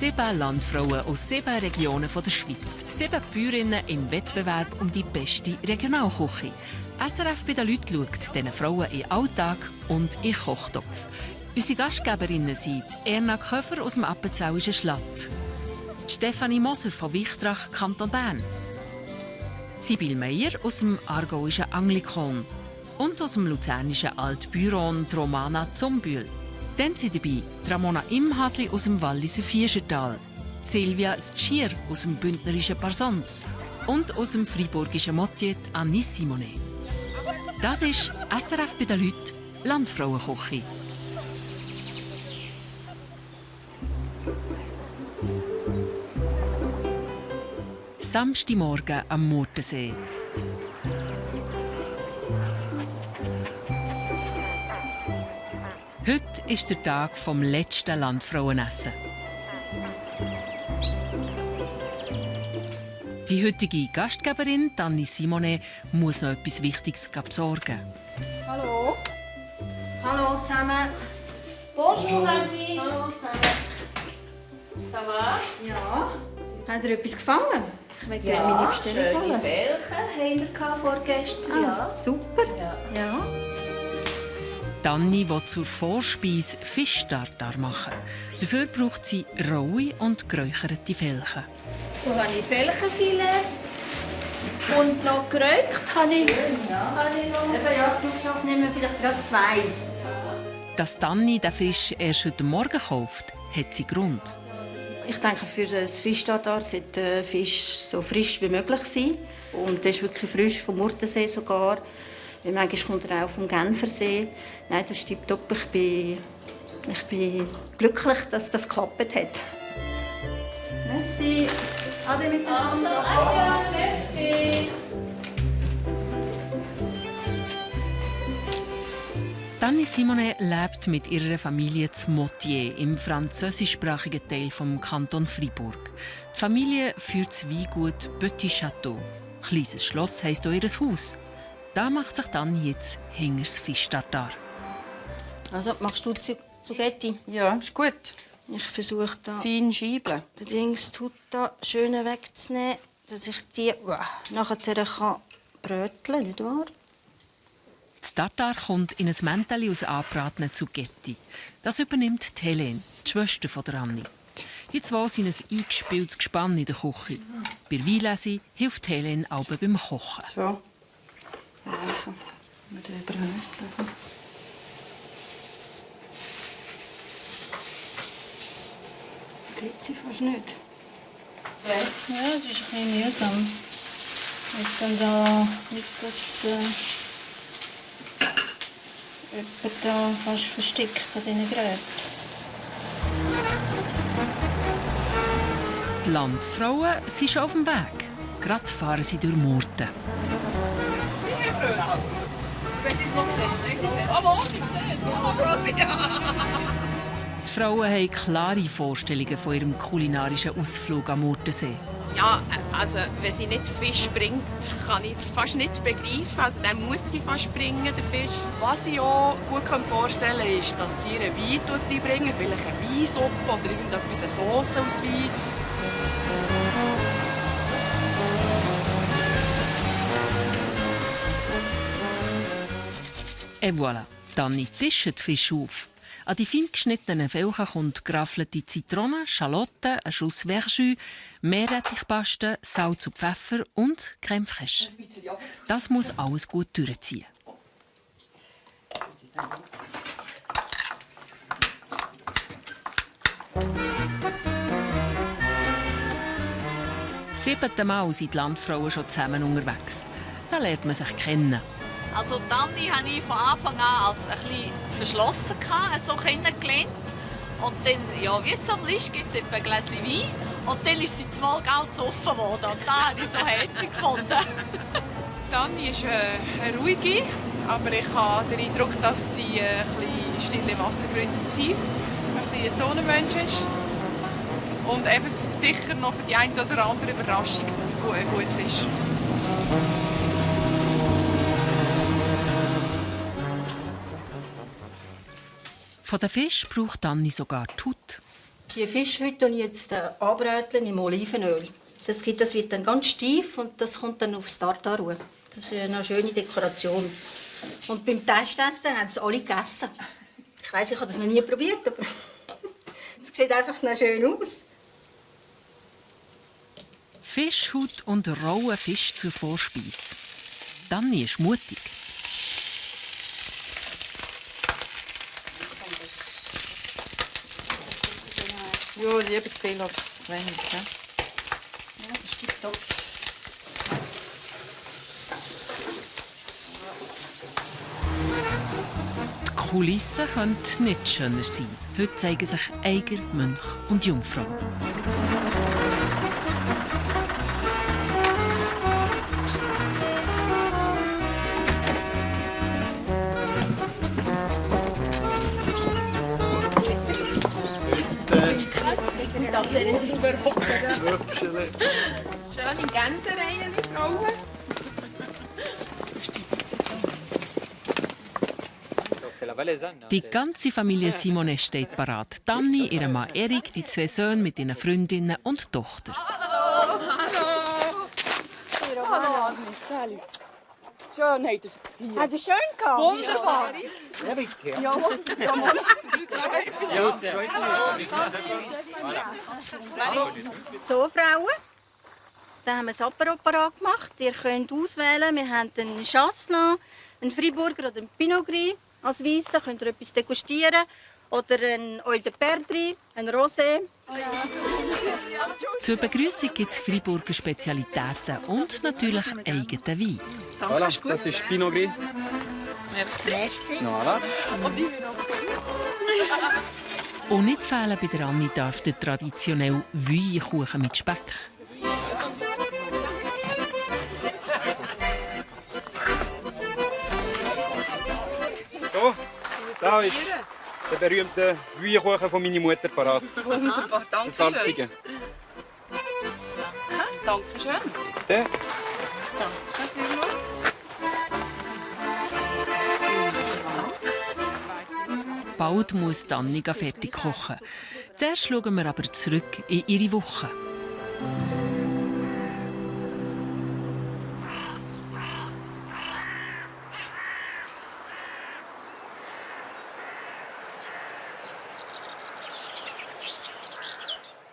7 Landfrauen aus 7 Regionen der Schweiz. 7 Bäuerinnen im Wettbewerb um die beste Regionalküche. SRF bei den Leuten schaut diesen Frauen in den Alltag und in den Kochtopf. Unsere Gastgeberinnen sind Erna Köfer aus dem Appenzellischen Schlatt, Stefanie Moser von Wichtrach, Kanton Bern, Sibyl Meyer aus dem aargauischen Anglikon und aus dem luzernischen Altbüron Romana Zumbühl. Dann sind dabei Ramona Imhasli aus dem Walliser Fieschertal, Silvia Stschier aus dem bündnerischen Parsons und aus dem friburgischen Motier Annie Simonet. Das ist SRF bei den Leuten, Landfrauenküche. Samstagmorgen am Murtensee. Heute ist der Tag vom letzten Landfrauenessen. Die heutige Gastgeberin, Annie Simonet, muss noch etwas Wichtiges besorgen. Hallo. Hallo zusammen. Bonjour, Annie. Hallo zusammen. Ça va? Ja. Habt ihr etwas gefangen? Ich möchte gerne Ja, meine Bestellung schöne holen. Felchen haben wir vorgestern. Ah, super. Ja. Ja. Annie will zur Vorspeise Fischtartar machen. Dafür braucht sie rohe und geräucherte Felchen. Da habe ich Felchenfilet. Und noch gerökt habe ich, habe ich noch. Eben, ja, Flugschlag nehmen wir vielleicht gerade 2. Dass Annie den Fisch erst heute Morgen kauft, hat sie Grund. Ich denke, für das Fischtartar sollte der Fisch so frisch wie möglich sein. Und der ist wirklich frisch, vom Murtensee sogar. Weil manchmal kommt er auch vom Genfersee. Nein, das stimmt top. Ich bin glücklich, dass das geklappt hat. Merci. Ade miteinander. Ja, merci. Annie Simonet lebt mit ihrer Familie in Motier im französischsprachigen Teil des Kanton Fribourg. Die Familie führt das Weingut Petit Château. Kleines Schloss heisst auch ihr Haus. Da macht sich Annie jetzt hinter das Fischtartar. Also, machst du Zugetti? Ja, ist gut. Ich versuche da Fein scheibeln. den Dings da schön wegzunehmen, dass ich die nachher kann bröteln, nicht wahr? Das Tartar kommt in ein Mäntel aus angebratenen Zucchetti. Das übernimmt die Helene, die Schwester von der Annie. Die zwei sind ein eingespieltes Gespann in der Küche. Bei der Weinlese hilft Helene auch beim Kochen. So. Also, wir überhören. Geht sie fast nicht. Ja, es ist ein bisschen mühsam. Ich dann da nicht das jemand da fast versteckt an diesen Geräten. Die Landfrauen sind schon auf dem Weg. Gerade fahren sie durch Murten. Die Frauen haben klare Vorstellungen von ihrem kulinarischen Ausflug am Murtensee. Ja, also wenn sie nicht Fisch bringt, kann ich es fast nicht begreifen. Also dann muss sie fast bringen, der Fisch. Was ich auch gut vorstellen kann, ist, dass sie ihren Wein einbringen, vielleicht eine Weinsuppe oder irgendetwas, eine Sauce aus Wein. Et voilà, Annie tischt die Fische auf. An die fein geschnittenen Felchen kommt geraffelte Zitrone, Schalotten, ein Schuss Verjus, Meerrettichpaste, Salz und Pfeffer und Crème fraîche. Das muss alles gut durchziehen. Das 7. Mal sind die Landfrauen schon zusammen unterwegs. Da lernt man sich kennen. Also Annie habe ich von Anfang an als ein bisschen verschlossen so kennengelernt. Und dann, ja, wie es so ist, gibt es etwa ein Gläschen Wein. Und dann ist sie zumal ganz offen geworden. Und da habe ich so herzig gefunden. Annie ist eine ruhige, aber ich habe den Eindruck, dass sie ein bisschen stille Wassergründe tief, ein bisschen so ein Mensch ist. Und eben sicher noch für die eine oder andere Überraschung, wenn es gut ist. Von den Fisch braucht Annie sogar die Haut. Die Fischhütte und jetzt anbröteln im Olivenöl. Das wird dann ganz steif und das kommt dann aufs Tartar. Das ist eine schöne Dekoration. Und beim Testessen haben sie alle gegessen. Ich weiss, ich habe das noch nie probiert, aber es sieht einfach noch schön aus. Fischhaut und rohen Fisch zur Vorspeise. Dani ist mutig. Ja, lieber zu viel als zu wenig. Ja, das ist tipptopp. Die Kulissen könnten nicht schöner sein. Heute zeigen sich Eiger, Mönch und Jungfrau. Schön in Gänsereihen, Frauen. Die ganze Familie Simone steht parat. Dani, ihr Mann Erik, die 2 Söhne mit ihren Freundinnen und Tochter. Hallo! Hallo! Schön habt ihr es hier. Hat er schön gehabt? Wunderbar! So, Frauen. Da haben wir ein Apéro parat gemacht. Ihr könnt auswählen. Wir haben einen Chasselas, einen Friburger oder einen Pinot Gris. Als Weisse könnt ihr etwas degustieren. Oder ein Oil de Perdrix, ein Rosé. Zur Begrüßung gibt es Freiburger Spezialitäten und natürlich eigenen Wein. Voilà, das ist Pinot Gris. Merci. Voilà. Und nicht fehlen bei der Anni darf der traditionelle Wüi-Kuchen mit Speck. So, da ist der berühmte Wüi-Kuchen von meiner Mutter parat. Wunderbar, danke Das salzige. Danke schön. Der. Bald muss Anni fertig kochen. Zuerst schauen wir aber zurück in ihre Woche.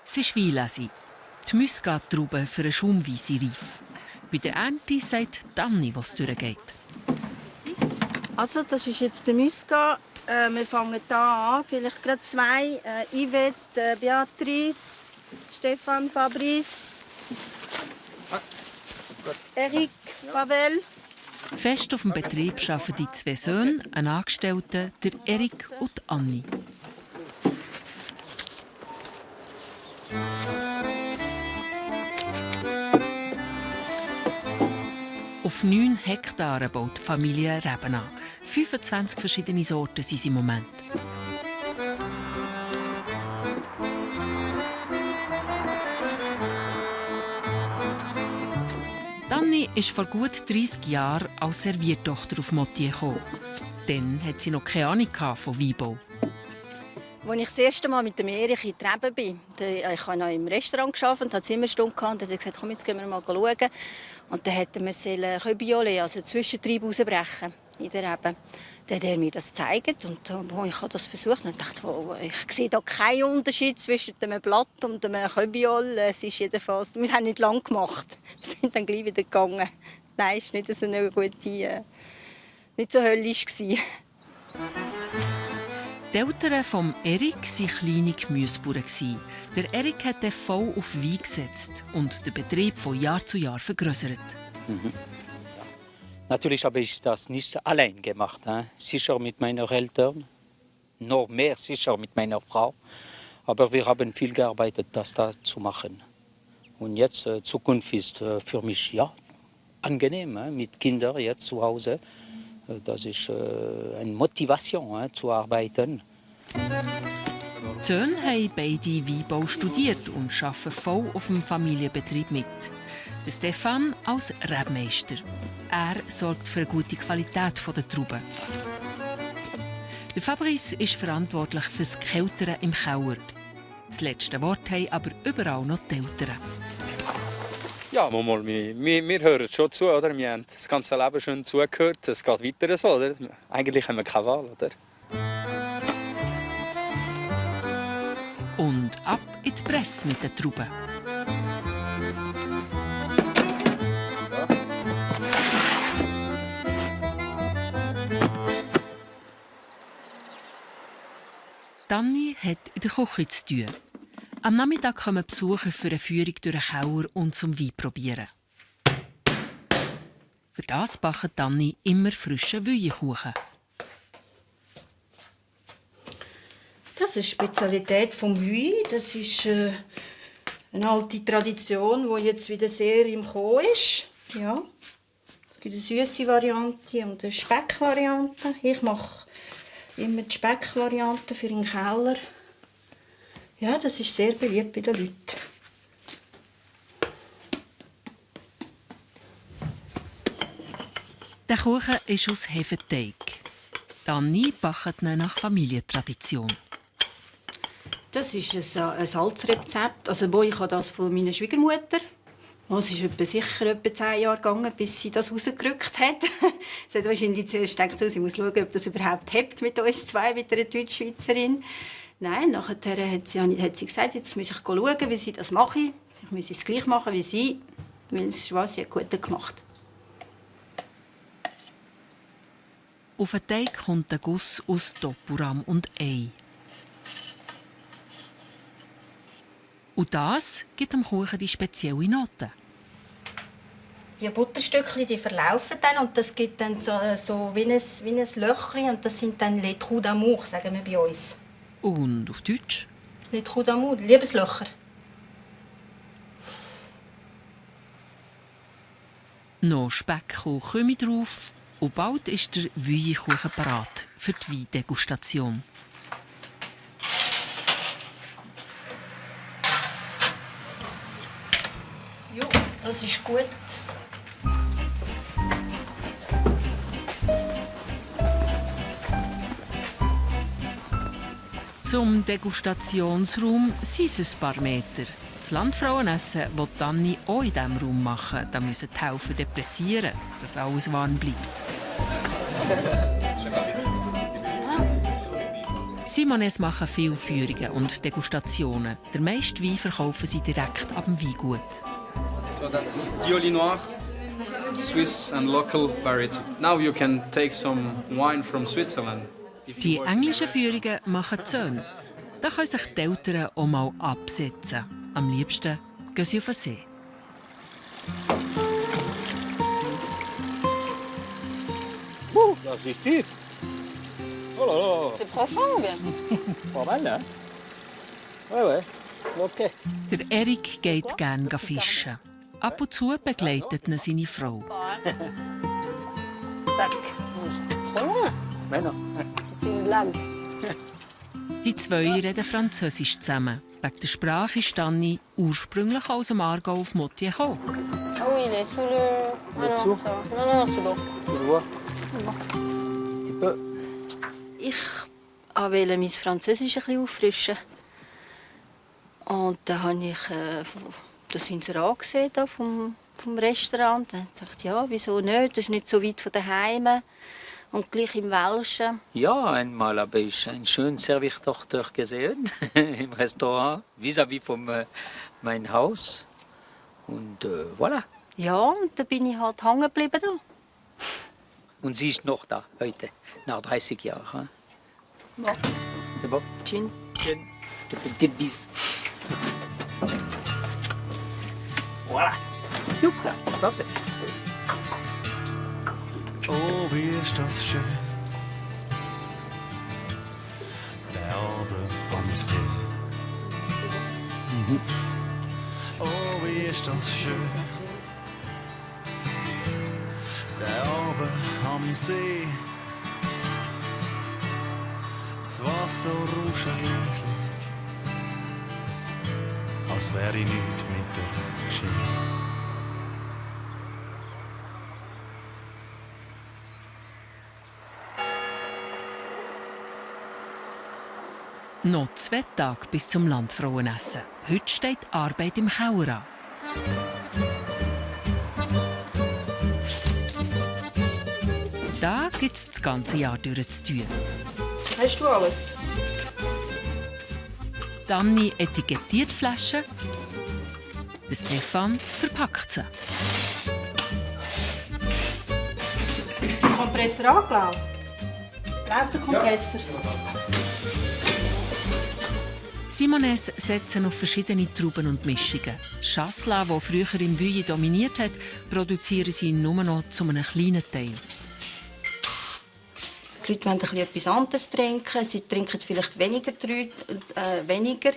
Es ist Weihnachten. Die Muskat-Trauben für eine Schaumweisse reif. Bei der Ernte sagt Dani, was durchgeht. Also, das ist jetzt der Muscat. Wir fangen hier an. Vielleicht gerade 2. Yvette, Beatrice, Stefan, Fabrice, Eric, Pavel. Fest auf dem Betrieb arbeiten die 2 Söhne, ein Angestellter, der Erik und Anni. Auf 9 Hektaren baut die Familie Reben an. 25 verschiedene Sorten sind sie im Moment. Dani ist vor gut 30 Jahren als Serviertochter auf Motier gekommen. Dann hat sie noch keine Ahnung von Weinbau. Als ich das erste Mal mit dem Erich in Reben bin, ich habe noch im Restaurant gearbeitet und hatte Zimmerstunde und er hat gesagt, komm, jetzt gehen wir mal schauen. Und dann hätten wir Köbiole, also Zwischentrieb rausbrechen in der Reben. Dann hat er mir das gezeigt und ich habe das versucht und dachte, ich sehe da keinen Unterschied zwischen einem Blatt und einem Köbiol. Es ist jedenfalls, wir haben nicht lange gemacht. Wir sind dann gleich wieder gegangen. Nein, es war nicht so eine gute, nicht so höllisch. Die Eltern von Erik waren kleine Gemüsebauern. Der Erik hat voll auf Wein gesetzt und den Betrieb von Jahr zu Jahr vergrößert. Mhm. Natürlich habe ich das nicht allein gemacht. Sicher mit meinen Eltern, noch mehr sicher mit meiner Frau. Aber wir haben viel gearbeitet, das da zu machen. Und jetzt, Zukunft ist für mich angenehm, mit Kindern jetzt zu Hause. Das ist eine Motivation zu arbeiten. Die Söhne haben beide Weinbau studiert und arbeiten voll auf dem Familienbetrieb mit. Der Stefan als Rebmeister. Er sorgt für eine gute Qualität der Trauben. Der Fabrice ist verantwortlich für das Keltern im Keller. Das letzte Wort haben aber überall noch die Eltern. Ja, wir hören schon zu, oder? Wir haben das ganze Leben schon zugehört. Es geht weiter so, oder? Eigentlich haben wir keine Wahl, oder? Und ab in die Presse mit den Trauben. Tanni hat in der Küche zu tun. Am Nachmittag kommen Besucher für eine Führung durch den Keller und zum Wein probieren. Für das backen Tanni immer frischen Wüjenkuchen. Das ist eine Spezialität vom Wui. Das ist eine alte Tradition, die jetzt wieder sehr im Kommen ist. Ja. Es gibt eine süße Variante und eine Speckvariante. Ich mache immer die Speckvariante für den Keller. Ja, das ist sehr beliebt bei den Leuten. Der Kuchen ist aus Hefeteig. Tanni backt ihn nach Familientradition. Das ist ein Salzrezept. Also, ich habe das von meiner Schwiegermutter. Es ist sicher etwa 10 Jahre gegangen, bis sie das rausgerückt hat. Sie hat wahrscheinlich zuerst gedacht, sie muss schauen, ob das überhaupt hebt mit uns zwei, mit einer Deutschschweizerin. Nein, nachher hat sie gesagt, jetzt muss ich schauen, wie sie das mache. Ich muss es gleich machen wie sie, weil sie hat gut gemacht. Auf den Teig kommt ein Guss aus Topuram und Ei. Und das gibt dem Kuchen die spezielle Note. Die Butterstückchen, die verlaufen dann und das gibt dann so wie ein Löchchen und das sind dann les trous d'amour, sagen wir bei uns. Und auf Deutsch? Les trous d'amour, Liebeslöcher. Noch Speck und Kümmel drauf und bald ist der Wüjenkuchen parat für die Weindegustation. Ja, das ist gut. Zum Degustationsraum sind es ein paar Meter. Das Landfrauenessen will Tanni auch in diesem Raum machen. Da müssen die Helfer depressieren, dass alles warm bleibt. Simones machen viele Führungen und Degustationen. Der meiste Wein verkaufen sie direkt ab dem Weingut. So that's Dioli Noir, Swiss and local variety. Now you can take some wine from Switzerland. Die englischen Führungen machen die Söhne. Da können sich die Eltern auch mal absetzen. Am liebsten gehen sie auf den See. Das ist tief. Oh, C'est profond, ou bien? pas mal, hein? Ouais, okay. Der Erik geht gerne fischen. Ab und zu begleitet ihn seine Frau. Trop loin. Mais non. C'est une blague. Die zwei reden Französisch zusammen. Wegen der Sprache ist Tanni ursprünglich aus dem Aargau auf Moutier gekommen. Ah oui, il est sous le... Ah non, ça va. Non, c'est bon. Tu vois? C'est bon. Ich wollte mein Französisch ein bisschen auffrischen. Und dann habe ich das Inserat gesehen vom Restaurant. Dann dachte ich, ja, wieso nicht? Das ist nicht so weit von daheim. Und gleich im Welschen. Ja, einmal habe ich einen schönen Servitor gesehen im Restaurant, vis-à-vis von meinem Haus. Und voilà. Ja, und dann bin ich halt hängen geblieben da. Und sie ist noch da, heute, nach 30 Jahren. Ja. C'est bon? Gin. Gin. De petite bise. Voilà. Super, super. Oh, wie ist das schön, der Abend am See. Oh, wie ist das schön, der Abend am See. Das Wasser rauscht leislich, als wäre ich nichts mit dir geschehen. Noch 2 Tage bis zum Landfrauenessen. Heute steht die Arbeit im Kauer an. Da gibt es das ganze Jahr durch zu tun. Hast du alles? Anni etikettiert die Flaschen, der Stefan verpackt sie. Ist der Kompressor angelaufen? Läuft der Kompressor? Simones setzen auf verschiedene Trauben und Mischungen. Chasselas, die früher im Vuilly dominiert hat, produzieren sie nur noch zu einem kleinen Teil. Die Leute wollen etwas anderes trinken. Sie trinken vielleicht weniger,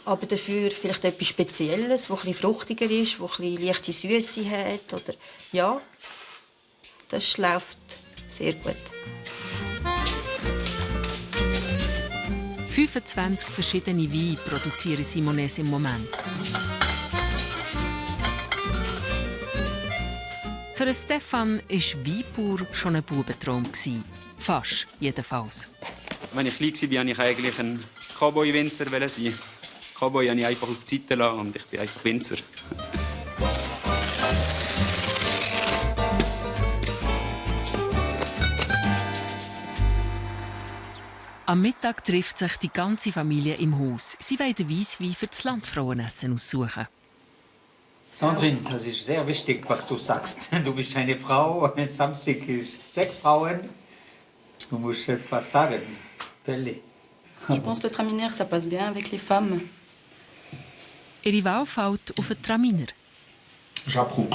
aber dafür vielleicht etwas Spezielles, das etwas fruchtiger ist, das eine leichte Süße hat. Oder ja, das läuft sehr gut. 25 verschiedene Weine produzieren Simones im Moment. Für Stefan war Weinbauer schon ein Bubentraum. Fast jedenfalls. Wenn ich klein war, wollte ich eigentlich ein Cowboy-Winzer sein. Cowboy habe ich einfach auf die Seite gelassen und ich bin einfach Winzer. Am Mittag trifft sich die ganze Familie im Haus. Sie wollen den Weisswein für das Landfrauenessen aussuchen. Sandrine, das ist sehr wichtig, was du sagst. Du bist eine Frau, Samstag ist 6 Frauen. Du musst etwas sagen, Pelli. Je pense que le Traminer, ça passe bien avec les femmes. Ihre Wahl fällt auf den Traminer. J'approuve.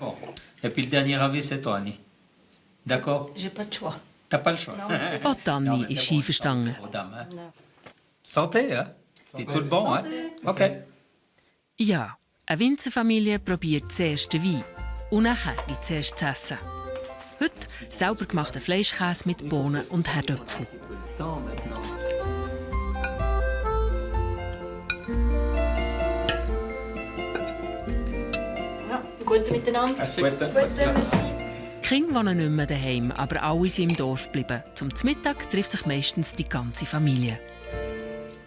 Bon. Et puis le dernier avis, c'est toi, Annie. D'accord? J'ai pas de choix. T'as pas le choix. Auch Anni ist einverstanden. Santé, hein? Puis tout bon, hein? Okay. Ja, eine Winzerfamilie probiert zuerst den Wein und nachher gibt es erst zu essen. Heute selber gemachter Fleischkäse mit Bohnen und Herdöpfel. Ja, gute miteinander. Gute. Die Kinder wohnen nicht mehr daheim, aber alle sind im Dorf geblieben. Zum Mittag trifft sich meistens die ganze Familie.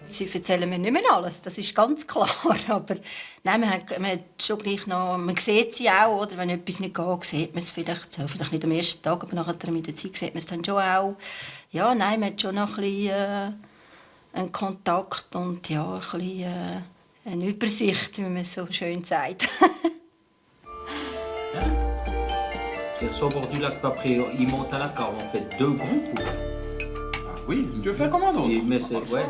Sie erzählen mir nicht mehr alles, das ist ganz klar. Aber nein, man hat schon gleich noch, man sieht sie auch, oder? Wenn etwas nicht geht, sieht man es vielleicht. So, vielleicht nicht am ersten Tag, aber nachher mit der Zeit sieht man es dann schon auch. Ja, nein, man hat schon noch ein bisschen einen Kontakt und ja, ein bisschen eine Übersicht, wie man so schön sagt. Ils sont au bord du lac, puis après ils montent à la cave, en fait 2 groupes. Ah oui, tu veux faire comment d'autre? Mais c'est ouais.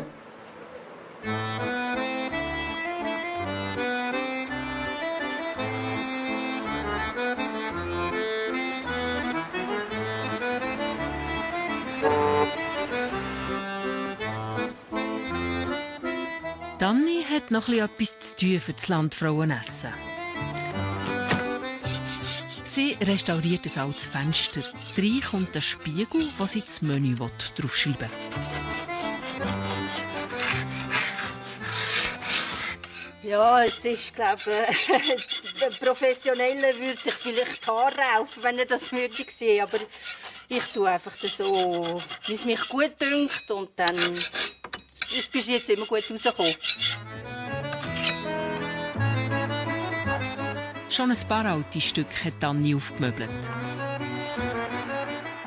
Anni hat noch etwas zu tun für das Landfrauenessen. Sie restauriert ein altes Fenster. Rein kommt ein Spiegel, wo sie das Menü draufschreiben will. Ja, es ist, glaube ich, der Professionelle würde sich vielleicht die Haare raufen, wenn er das würde sehen. Aber ich tue einfach so, wie es mich gut dünkt, und dann ist bis jetzt immer gut rausgekommen. Schon ein paar alte Stücke hat Anni aufgemöbelt.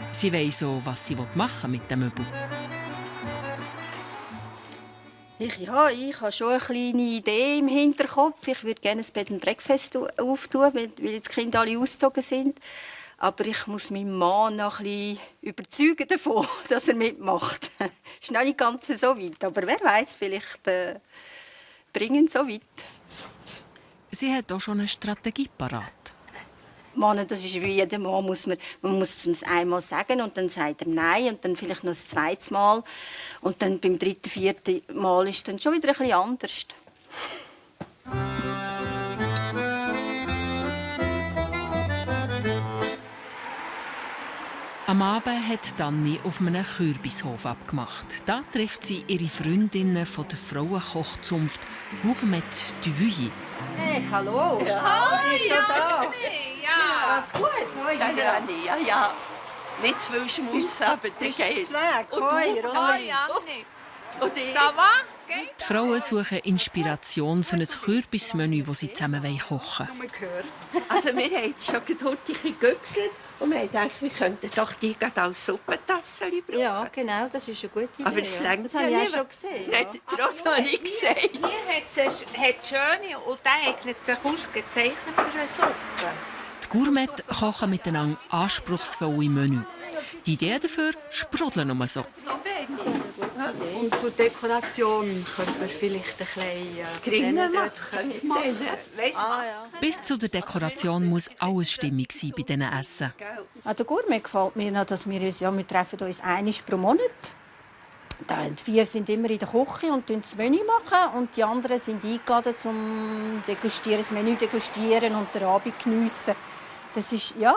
Sie weiss so, was sie machen mit dem Möbel. Ich habe schon eine kleine Idee im Hinterkopf. Ich würde gerne ein Bed and Breakfast auftun, weil jetzt die Kinder alle ausgezogen sind. Aber ich muss meinen Mann noch ein bisschen überzeugen davon, dass er mitmacht. Ist noch nicht ganz so weit, aber wer weiß, vielleicht bringen so weit. Sie hat auch schon eine Strategie parat. Mann, das ist wie jeder Mann. Man muss es einmal sagen und dann sagt er Nein und dann vielleicht noch ein zweites Mal. Und dann beim 3., 4. Mal ist es dann schon wieder ein bisschen anders. Am Abend hat Anni auf einem Kürbishof abgemacht. Da trifft sie ihre Freundinnen von der Frauenkochzunft Gourmet du Vuilly. Hey, hallo! Ja, Bist du schon da? Ja. Geht's gut? Ja. Nicht zu viel Schmuss, aber der geht. Hoi, Anni. Und ich. Ça va? Die Frauen suchen Inspiration für ein Kürbismenü, das sie zusammen kochen wollen. Also wir haben jetzt schon heute gegüchselt und wir haben gedacht, wir könnten doch die gerade als Suppentasse brauchen. Ja, genau, das ist eine gute Idee. Aber das längt das habe ich auch schon gesehen. Ja. Das habe ich gesagt. Hier hat schöne und der eignet sich ausgezeichnet für eine Suppe. Die Gourmet kochen miteinander anspruchsvolle Menü. Die Ideen dafür sprudeln nur so. Und zur Dekoration könnte man vielleicht ein bisschen Grinnen machen. Bis zu der Dekoration muss alles stimmig sein bei diesen Essen. An der Gourmet gefällt mir noch, dass wir treffen uns einmal pro Monat. Die 4 sind immer in der Küche und das Menü machen und die anderen sind eingeladen zum Degustieren, das Menü degustieren und den Abend geniessen. Das ist, ja,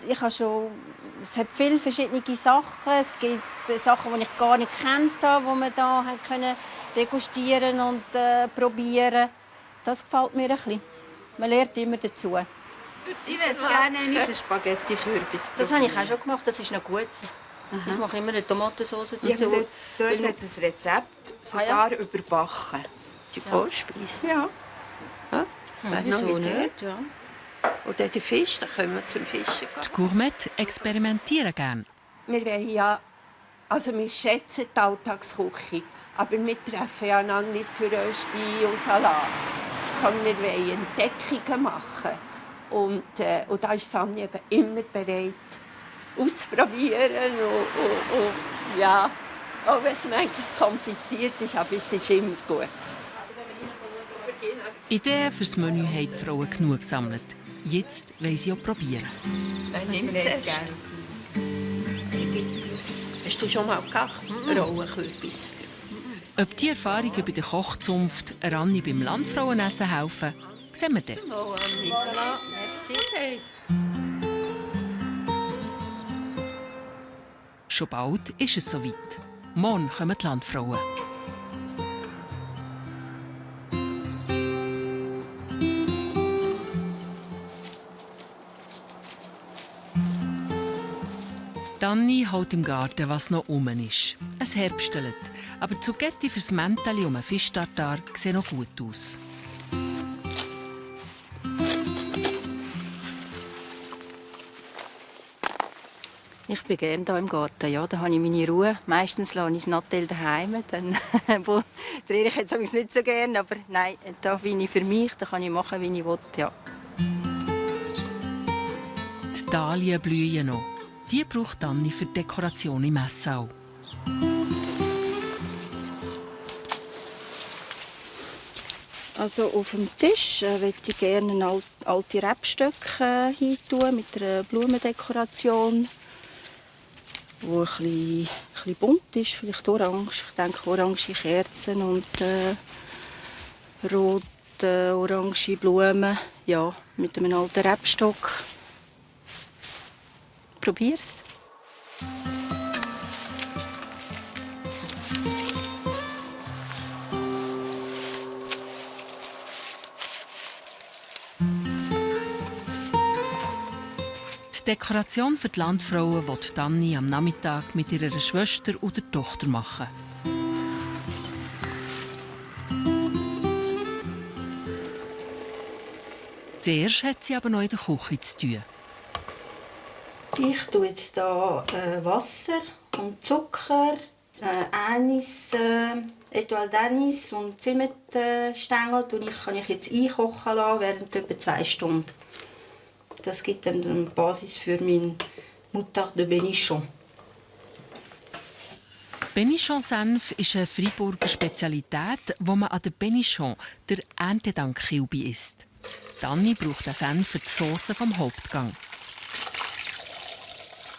ich habe schon, es hat viele verschiedene Sachen. Es gibt Sachen, die ich gar nicht kennt habe, die wir da können degustieren und probieren. Das gefällt mir ein bisschen. Man lernt immer dazu. Ich würde gerne eine Spaghetti-Kürbis. Das habe ich auch schon gemacht, das ist noch gut. Ich mache immer eine Tomatensauce dazu. Ich habe dort hat das Rezept sogar überbacken. Die Vorspeise. Ja. Wieso nicht? Ja. Und dann der Fisch, dann können wir zum Fischen gehen. Die Gourmet experimentieren gerne. Wir wollen ja, also wir schätzen die Alltagsküche, aber wir treffen ja noch nicht für Rösti und Salat, sondern wir wollen Entdeckungen machen. Und da ist Sanni eben immer bereit, auszuprobieren. Und ja, auch wenn es manchmal kompliziert ist, aber es ist immer gut. Ideen für das Menü haben die Frauen genug gesammelt. Jetzt wollen sie auch probieren. Wer nimmt es erst? Hast du schon mal gekocht? Rohenkürbis. Ob die Erfahrungen bei der Kochzunft Anni beim Landfrauenessen helfen, sehen wir dann. Oh, Anni. Voilà. Merci. Schon bald ist es soweit. Morgen kommen die Landfrauen. Anni holt im Garten, was noch rum ist. Es herbstelt, aber die Zucchetti fürs Mänteli und ein Fischtartar sehen noch gut aus. Ich bin gerne hier im Garten. Ja, da habe ich meine Ruhe. Meistens lasse ich das Nattel daheim. Dann drehe ich jetzt nicht so gerne, aber nein, da bin ich für mich. Da kann ich machen, wie ich will. Ja. Die Dahlien blühen noch. Die braucht Anni für die Dekoration im Essau. Also auf dem Tisch möchte ich gerne alte Rebstöcke hineintun mit einer Blumendekoration, die ein bisschen bunt ist, vielleicht orange. Ich denke orange Kerzen und rote, orange Blumen, ja, mit einem alten Rebstock. Probier's. Die Dekoration für die Landfrauen will Anni am Nachmittag mit ihrer Schwester oder Tochter machen. Zuerst hat sie aber noch in der Küche zu tun. Ich tue jetzt hier Wasser und Zucker, Anis, Etoile d'Anis und Zimtstängel kann ich jetzt einkochen lassen während etwa 2 Stunden. Das gibt dann die Basis für mein Moutarde de Bénichon. Bénichon-Senf ist eine Freiburger Spezialität, wo man an der Bénichon, der Erntedankkilbe, isst. Anni braucht den Senf für die Sauce vom Hauptgang.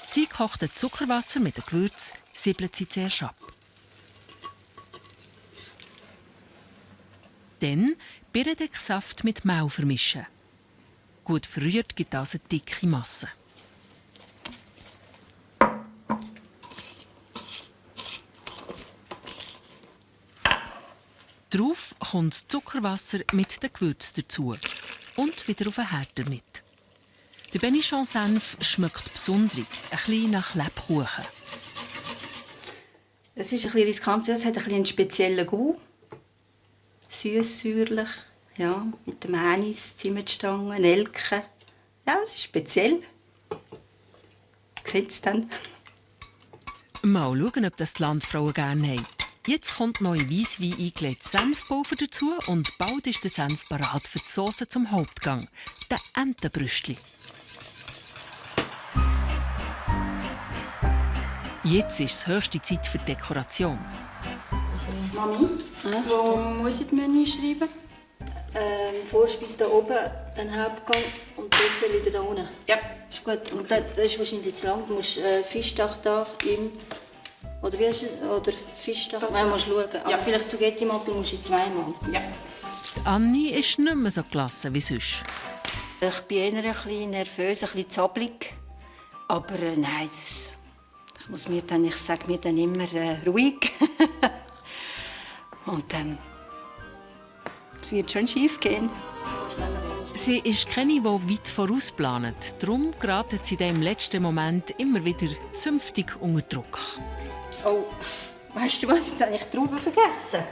Sie kocht das Zuckerwasser mit dem Gewürz, siebelt sie zuerst ab. Dann Birnendecksaft mit Mehl vermischen. Gut verrührt gibt das eine dicke Masse. Darauf kommt das Zuckerwasser mit dem Gewürz dazu und wieder auf den Herd damit. Der Benichon-Senf schmeckt besonders, ein bisschen nach Lebkuchen. Es ist ein bisschen riskant, es hat einen speziellen Gau. Süß, säuerlich, ja, mit dem Anis, Zimtstangen, Nelken. Ja, es ist speziell. Seht es dann? Mal schauen, ob das die Landfrauen gerne haben. Jetzt kommt noch in Weisswein eingelegtes Senfpulver dazu und bald ist der Senf bereit für die Sauce zum Hauptgang, den Entenbrüstli. Jetzt ist es höchste Zeit für die Dekoration. Mami, wo muss ich das Menü schreiben? Vorspeise hier oben, dann Hauptgang und Dessert wieder da unten. Ja. Ist gut. Und das ist wahrscheinlich zu lang. Du musst Fisch da im... Oder wie hast du... Oder Fisch da... Man muss schauen. Aber ja. Vielleicht Spaghetti-Mattel musst du zweimal. Ja. Anni ist nicht mehr so gelassen wie sonst. Ich bin eher ein bisschen nervös, ein bisschen zappelig. Aber nein, ich sage mir dann immer ruhig. Und dann... Es wird schon schief gehen. Sie ist keine, die weit vorausplant. Darum geraten sie im letzten Moment immer wieder zünftig unter Druck. Oh, weißt du was? Jetzt habe ich die Trauben vergessen.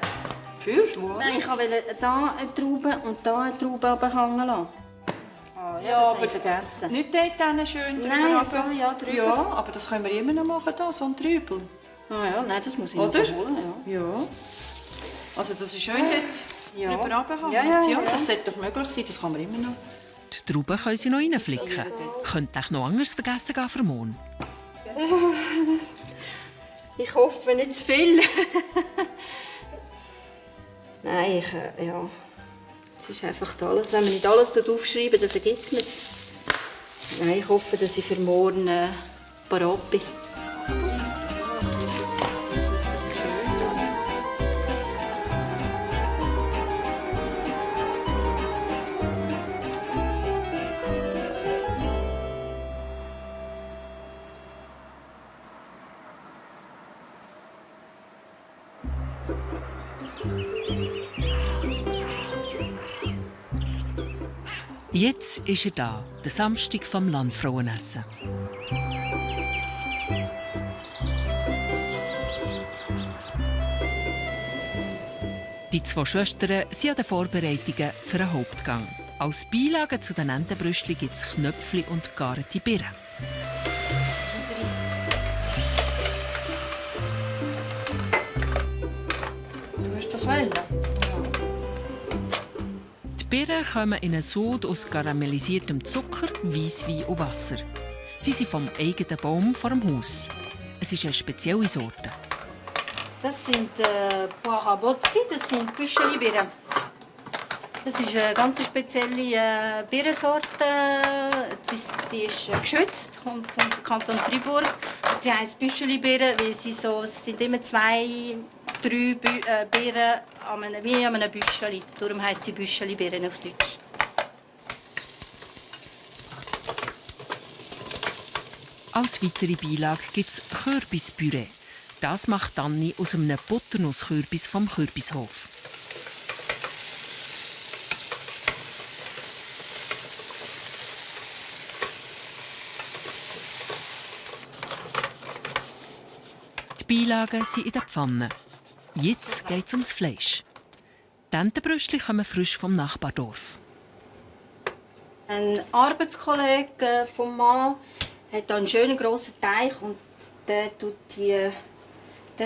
Für? Wo? Nein, ich wollte hier eine Traube und hier eine Traube runterhängen lassen. Oh, ja, das habe ich vergessen. Nicht dort schön drüber. Nein, so, ja, drüber. Ja, aber das können wir immer noch machen, da, so ein Trübel. Ah ja, nein, das muss ich noch holen. Ja. Also das ist schön dort. Ja. Ja, das sollte doch möglich sein, das kann man immer noch. Die Trauben können sie noch reinflicken. Könnte auch noch anderes vergessen gehen für morgen. Ich hoffe nicht zu viel. Nein, ja. Es ist einfach alles. Wenn man nicht alles aufschreiben, dann vergisst man es. Nein, ich hoffe, dass ich für morgen parat bin. Jetzt ist er da, der Samstag vom Landfrauenessen. Die zwei Schwestern sind an den Vorbereitungen für einen Hauptgang. Als Beilage zu den Entenbrüstchen gibt es Knöpfli und garete Birnen. Du hast das wollen? Die Birnen kommen in einen Sud aus karamellisiertem Zucker, Weisswein und Wasser. Sie sind vom eigenen Baum vor dem Haus. Es ist eine spezielle Sorte. Das sind Poirabozzi, das sind Büscheli-Birnen. Das ist eine ganz spezielle Birnensorte. Die ist geschützt, kommt vom Kanton Fribourg. Sie heisst Büscheli-Birnen, weil es sind immer 2, 3 Birnen wie an einem Büscheli. Darum heisst sie Büscheli-Birnen auf Deutsch. Als weitere Beilage gibt es Kürbispüree. Das macht Anni aus einem Butternusskürbis vom Kürbishof. Die Beilagen sind in der Pfanne. Jetzt geht es ums Fleisch. Die Entenbrüstchen kommen frisch vom Nachbardorf. Ein Arbeitskollege vom Mann hat einen schönen grossen Teich und der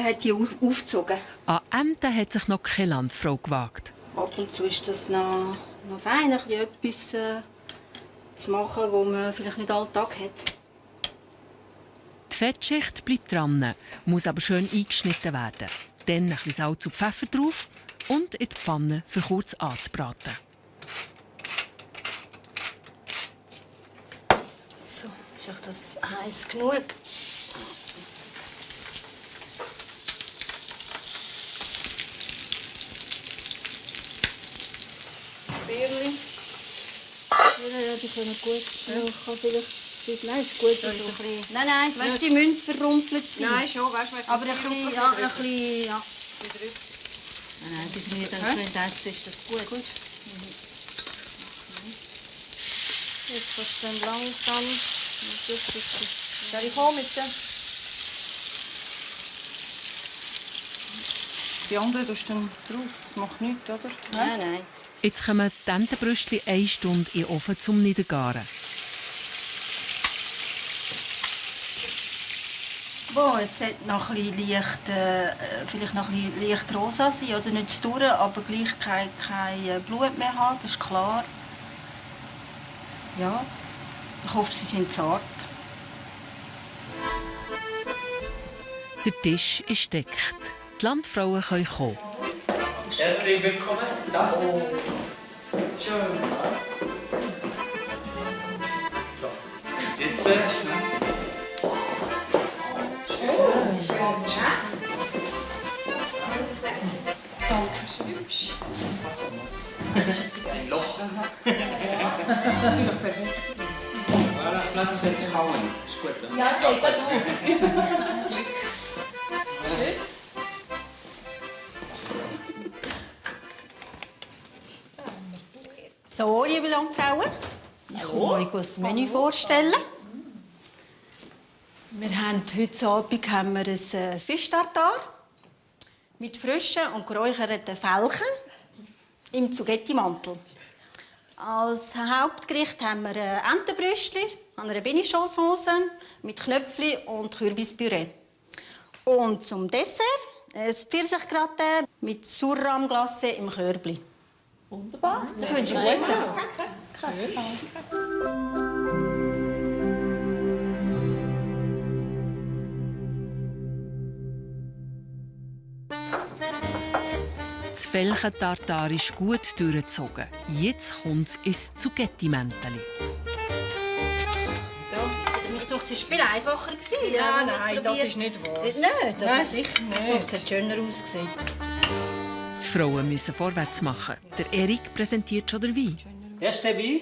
hat die aufgezogen. An Enten hat sich noch keine Landfrau gewagt. Ab und zu ist das noch fein, etwas zu machen, das man vielleicht nicht alltag hat. Die Fettschicht bleibt dran, muss aber schön eingeschnitten werden. Dann ein bisschen Salz und Pfeffer drauf und in die Pfanne für kurz anzubraten. So, ist das heiß genug? Birli. Ja, die können gut. Ja, ich kann vielleicht... Nein, ist gut. Nein, weißt du, die müssen verrumpelt sein. Nein, schon, weißt du. Aber ein bisschen, ja. Nein, bis wir dann schön essen, ist das gut. Jetzt kannst du dann langsam... Soll ich kommen mit dem? Die anderen tust du dann drauf. Das macht nichts, oder? Nein. Jetzt kommen die Entenbrüstchen 1 Stunde in den Ofen zum Niedergaren. Boah, es sollte noch ein bisschen leicht, vielleicht noch ein bisschen leicht rosa sein oder nicht zu durch, aber gleich kein Blut mehr haben, das ist klar. Ja, ich hoffe, sie sind zart. Der Tisch ist deckt. Die Landfrauen können kommen. Herzlich willkommen. Da. Schön. So, sitzen. Ein Loch. Natürlich perfekt. Voilà, Platz jetzt kauen. Ist gut, oder? Ja, es geht gut auf. So, liebe Landfrauen, ich kann euch das Menü vorstellen. Wir haben heute Abend ein Fischtartar mit frischen und geräucherten Felchen im Zugetti-Mantel. Als Hauptgericht haben wir Entenbrüstchen an einer Bénichon-Sauce mit Knöpfli und Kürbispüree. Und zum Dessert ein Pfirsichgratin mit Surram-Glacé im Körbli. Wunderbar. Ich wünsche euch guten. Das Felchentartar ist gut durchgezogen. Jetzt kommt es ins Zugetti-Mänteli. Ich dachte, es war viel einfacher. Ja, nein, das ist nicht wahr. Nicht? Aber Nein, sicher nicht. Es hat schöner ausgesehen. Die Frauen müssen vorwärts machen. Der Erik präsentiert schon den Wein. Erster Wein.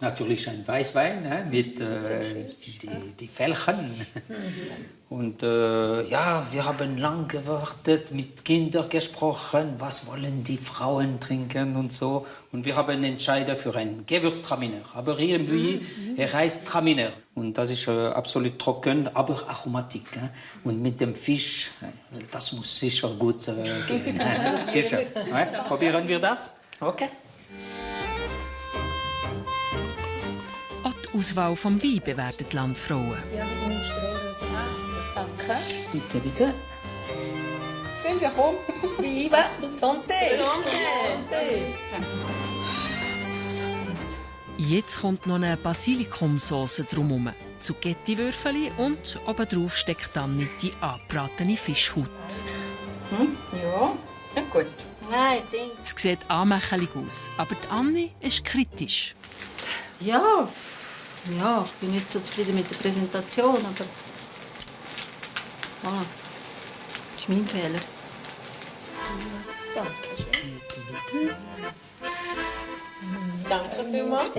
Natürlich ein Weißwein mit die Felchen. Und ja, wir haben lang gewartet, mit Kindern gesprochen, was wollen die Frauen trinken und so. Und wir haben entschieden für einen Gewürztraminer. Aber hier im Wein, er heißt Traminer. Und das ist absolut trocken, aber aromatisch. Und mit dem Fisch, das muss sicher gut gehen. Sicher. Probieren wir das? Okay. Auch die Auswahl vom Wein bewerten die Landfrauen. Ja, mit dem Strohhalm. Danke. Bitte, bitte. Silvia, komm. Viva. Santé. Santé. Jetzt kommt noch eine Basilikumsauce drumherum, Zucchetti-Würfel und obendrauf steckt dann die angebratene Fischhaut. Ja, ja gut. Nein, Es sieht anmächelig aus, aber die Anni ist kritisch. Ja, ich bin nicht so zufrieden mit der Präsentation, aber das ist mein Fehler. Danke vielmals.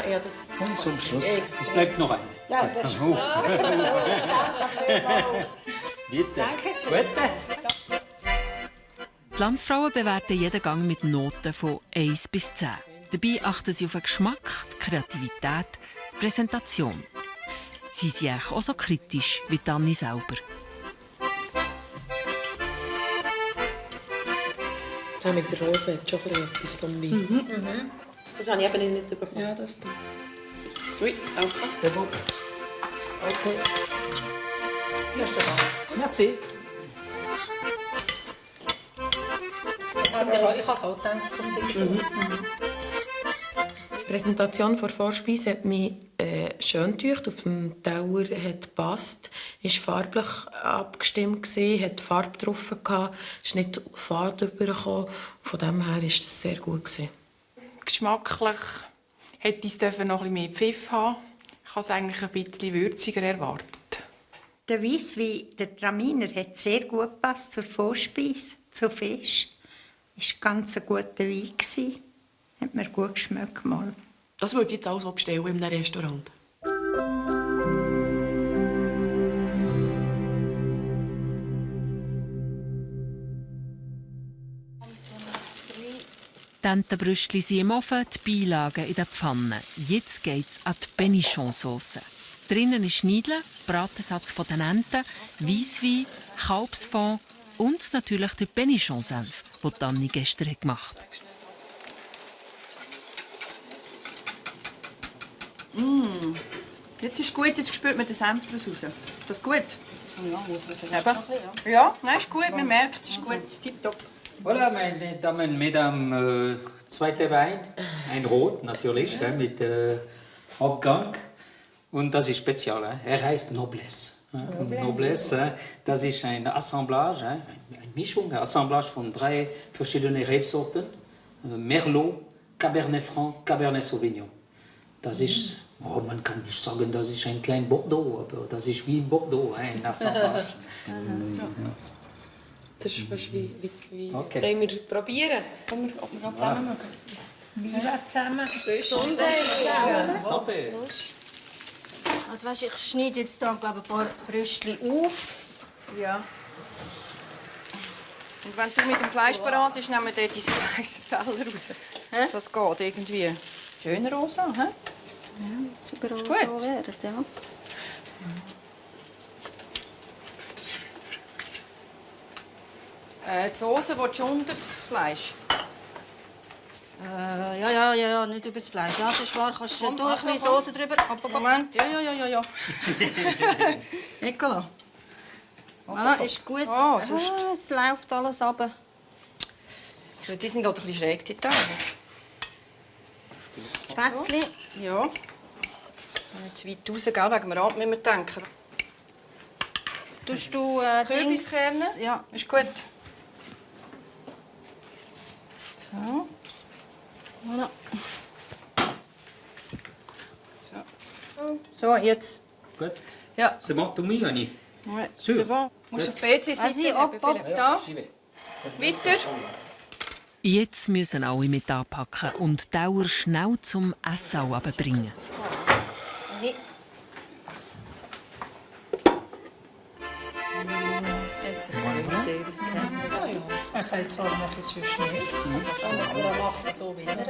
Ja, das... Und zum Schluss, es bleibt noch ein. Ja, das ist gut. Bitte. Dankeschön. Gute. Die Landfrauen bewerten jeden Gang mit Noten von 1 bis 10. Dabei achten sie auf den Geschmack, die Kreativität, die Präsentation. Sie sind auch so kritisch wie Anni selber. Ja, mit der Rose hat schon etwas vom Wein. Das habe ich eben nicht bekommen. Ja, das stimmt. Ui, danke. Okay. Erst einmal. Merci. Ich habe es auch gedacht, dass es so. Die Präsentation der Vorspeise hat mich schön gedacht. Auf dem Teller hat gepasst, war farblich abgestimmt, hat Farbe drauf gehabt, ist nicht fad übergekommen. Von dem her war das sehr gut. Geschmacklich hätte ich es noch ein bisschen mehr Pfiff haben. Ich habe es eigentlich ein bisschen würziger erwartet. Der Weisswein, der Traminer, hat sehr gut gepasst zur Vorspeise, zu Fisch. Es war ganz ein guter Wein. Hat mir gut geschmeckt. Mal. Das würde ich jetzt auch so bestellen in einem Restaurant. Die Entenbrüstchen sind im Ofen, die Beilagen in der Pfanne. Jetzt geht es an die Benichon-Sauce. Drinnen ist Schneidel, Bratensatz von den Enten, Weisswein, Kalbsfond und natürlich der Benichon-Senf, den Anni gestern gemacht hat. Jetzt ist gut, jetzt spürt man den Senf raus. Ist das gut? Ja, muss man sagen. Ja, nein, ist gut, man merkt, es ist gut. Tipptopp. Voilà, meine Damen und Mesdames, zweiter Wein. Ein Rot natürlich, mit Abgang. Und das ist speziell. Er heißt Noblesse. Noblesse, das ist eine Assemblage, eine Mischung, eine Assemblage von 3 verschiedenen Rebsorten. Merlot, Cabernet Franc, Cabernet Sauvignon. Das ist, man kann nicht sagen, das ist ein kleines Bordeaux, aber das ist wie Bordeaux, eine Assemblage. Das ist fast wie okay. Wollen wir probieren? Ob wir noch zusammen mögen? Wir zusammen. Super. Also weißt, ich schneide jetzt da, glaube ich, ein paar Brüstchen auf. Ja. Und wenn du mit dem Fleisch bereit bist, nehmen wir dort diese weißen Teller raus. Das geht irgendwie. Schöner rosa, hä? Ja, super rosa gut. werden, ja. Die Soße willst du unter das Fleisch? Ja, nicht über das Fleisch. Ja, das schwarz kannst du ein bisschen Soße drüber. Moment, ja. Nicola. Voilà, ist gut. Oh, sonst... Es läuft alles runter. Die sind gerade ein bisschen schräg, die Teile. Spätzli. Ja. Jetzt weit raus, gell, wegen dem Rand müssen wir denken. Tust du Kürbiskerne? Ja. Ist gut. So. Voilà. So, jetzt. Gut. Ja. C'est bon, tout mis, Anni? Ouais, Sûr. c'est bon. Musst du auf die PC-Seite haben, Philipp. Da. Weiter. Jetzt müssen alle mit anpacken und die Dauer schnell zum Essen runterbringen. Vas-y. Er sagt zwar, er macht es sonst nicht, aber er macht es so, wie er findet.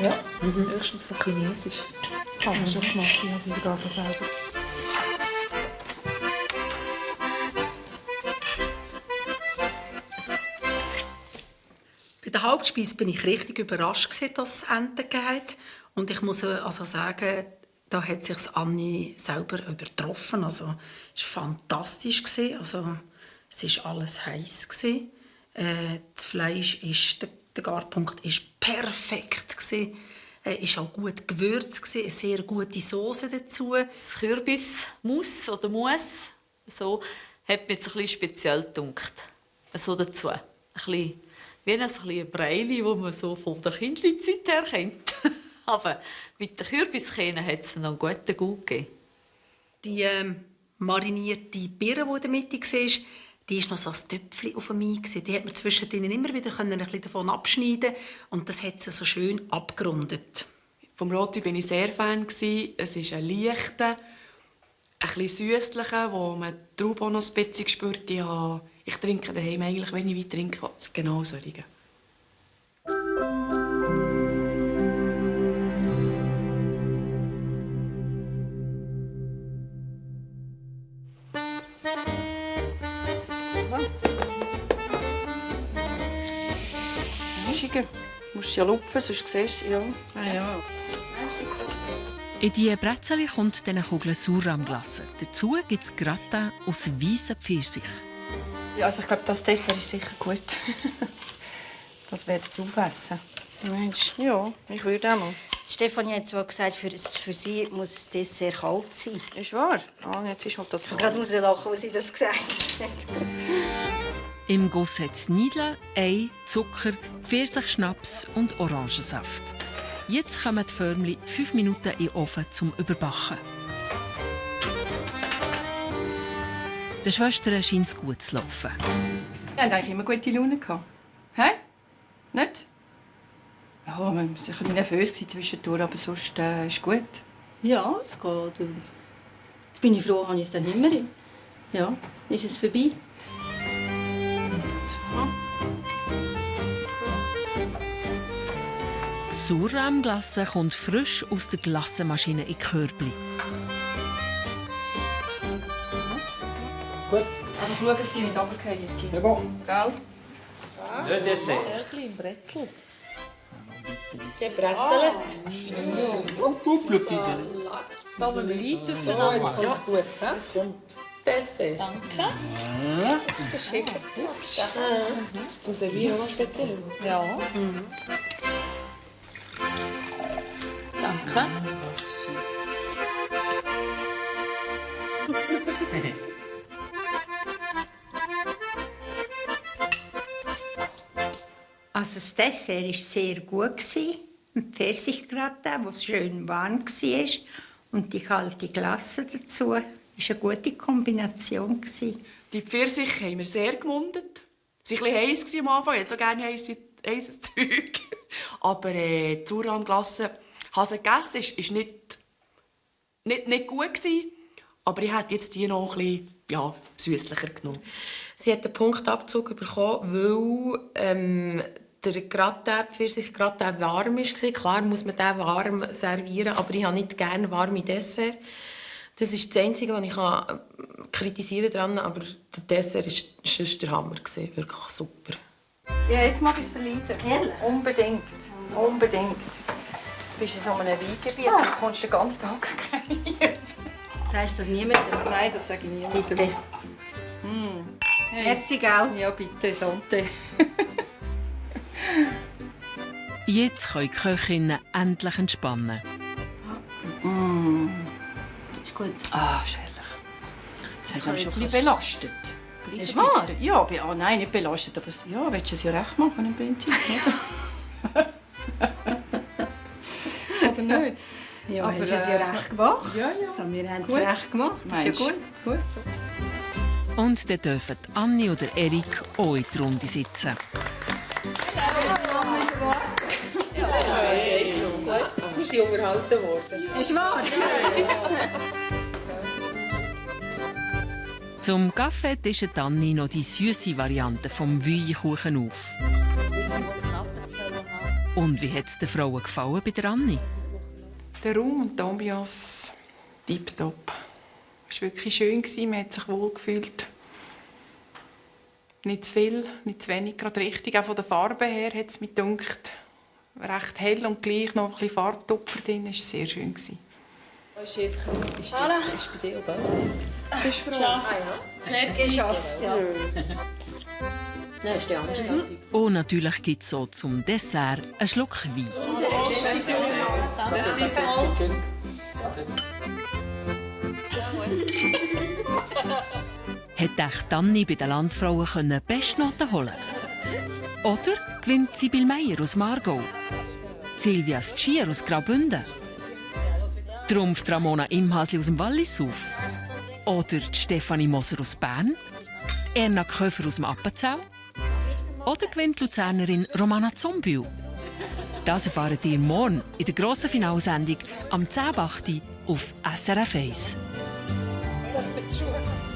Ja, höchstens von Chinesisch. Haben wir schon gemacht, die haben sie sogar von selber. Bei der Hauptspeise bin ich richtig überrascht, dass es Enten gibt. Und ich muss also sagen, da hat sich Anni selber übertroffen. Also, es war fantastisch. Also, es war alles heiß. Das Fleisch, der Garpunkt war perfekt. Es war auch gut gewürzt, eine sehr gute Sauce dazu. Das Kürbismus oder Mus, so, hat mir jetzt ein bisschen speziell gedunkt. So dazu. Ein bisschen, wie ein Breili, das man so von der Kindlizeit her kennt. Aber mit den Kürbiskerne hat es noch einen guten Gut gegeben. Die marinierte Birne, die in der Mitte war, die war noch so ein Töpfchen auf dem Ei. Die konnte man zwischendrin immer wieder ein bisschen davon abschneiden. Und das hat sie so schön abgerundet. Vom Rotwein war ich sehr Fan. Es ist ein leichter, ein bisschen süsslicher, wo man die Traube auch noch ein bisschen spürt. Ich trinke daheim eigentlich, wenn ich Wein trinke, genau solche. Du musst ja lupfen, sonst siehst du ja. Ja. In diese Brezel kommt dann eine Kugel Sauerrahmglasse. Dazu gibt es Gratin aus weissen Pfirsich. Ja, also ich glaube, das Dessert ist sicher gut. Das werden sie aufessen. Mensch. Ja, ich würde auch mal. Stefanie hat zwar gesagt, für sie muss das Dessert kalt sein. Ist wahr? Ah, jetzt ist halt das ich gerade lachen, als sie das gesagt hat. Im Guss hat es Nidle, Ei, Zucker, Pfirsichschnaps und Orangensaft. Jetzt kommen die Förmchen 5 Minuten in den Ofen zum Überbacken. Der Schwester scheint es gut zu laufen. Wir hatten eigentlich immer gute Laune. Hä? Nicht? Ja, wir waren ein bisschen nervös zwischendurch, aber sonst ist gut. Ja, es geht. Bin ich froh, habe ich es dann nicht mehr. Ja, ist es vorbei. Die Sauerrahmglasse kommt frisch aus der Glassenmaschine in die Körbli. Gut. Aber schau, dass die nicht runterfallen. Ja, gell? Le Dessert. Ein bisschen Brezel. Sie brezelt. Da wollen wir weit auseinander. Jetzt kommt es gut. Es kommt Dessert. Danke. Das ist schick. Das ist zum Servieren noch speziell. Ja. Danke. Also das Dessert war sehr gut. Mit Pfirsichgratin, das schön warm war. Und die kalte Glasse dazu. Das war eine gute Kombination. Die Pfirsiche haben wir sehr gemundet. Sie waren ein bisschen heiß am Anfang. Ich hätte so gerne heißes Zeug. Aber die Sauerrahmglasse, ich habe sie gegessen, war nicht gut. Aber ich hätte jetzt die noch ein bisschen süßlicher genommen. Sie hat einen Punktabzug bekommen, weil der Pfirsichgratin warm war. Klar muss man den warm servieren, aber ich habe nicht gerne warme Dessert. Das ist das Einzige, was ich kritisieren kann, aber der Dessert war der Hammer. Wirklich super. Ja, jetzt mag ich es verleiden. Unbedingt. Unbedingt. Du bist in so einem Weingebiet, du kommst den ganzen Tag rein. Sagst du das niemandem? Nein, das sage ich niemandem. Bitte. Hey. Merci, gell? Ja, bitte, Sante. Jetzt können die Köchinnen endlich entspannen. Ist gut. Ah, ist herrlich. Das hat mich schon ein bisschen belastet. Ist wahr? Ja, nein, nicht belastet, aber ja, willst du es ja recht machen im Prinzip, oder nicht? Ja, aber, hast du es ja recht gemacht. Ja. Also, wir haben es Gut. recht gemacht. Das ist ja gut. Und dann dürfen Anni oder Erik auch in die Runde sitzen. Wir sind unterhalten worden. Ist wahr? Zum Kaffee tischt Anni noch die süße Variante vom Wühikuchen auf. Und wie hat es den Frauen gefallen bei der Anni? Der Raum und die Ambiance tipptopp. Es war wirklich schön, man hat sich wohl gefühlt. Nicht zu viel, nicht zu wenig, gerade richtig. Auch von der Farbe her hat es mir gedacht, recht hell und gleich noch ein bisschen Farbtupfer drin. Es war sehr schön. Das ist einfach ist bei dir auch das. Du bist froh. Geschafft, ja. Nein, ist die andere Klasse. Und natürlich gibt es auch zum Dessert einen Schluck Wein. Hätte echt Anni bei den Landfrauen Bestnoten holen können? Oder gewinnt Sibyl Meyer aus Margau? Silvia Schier aus Graubünden? Trumpft Ramona Imhasli aus dem Wallis auf? Oder die Stefanie Moser aus Bern? Erna Köfer aus dem Appenzell? Oder gewinnt die Luzernerin Romana Zombühl? Das erfahren ihr morgen in der grossen Finalsendung am 10.08. auf SRF 1. Das wird schon.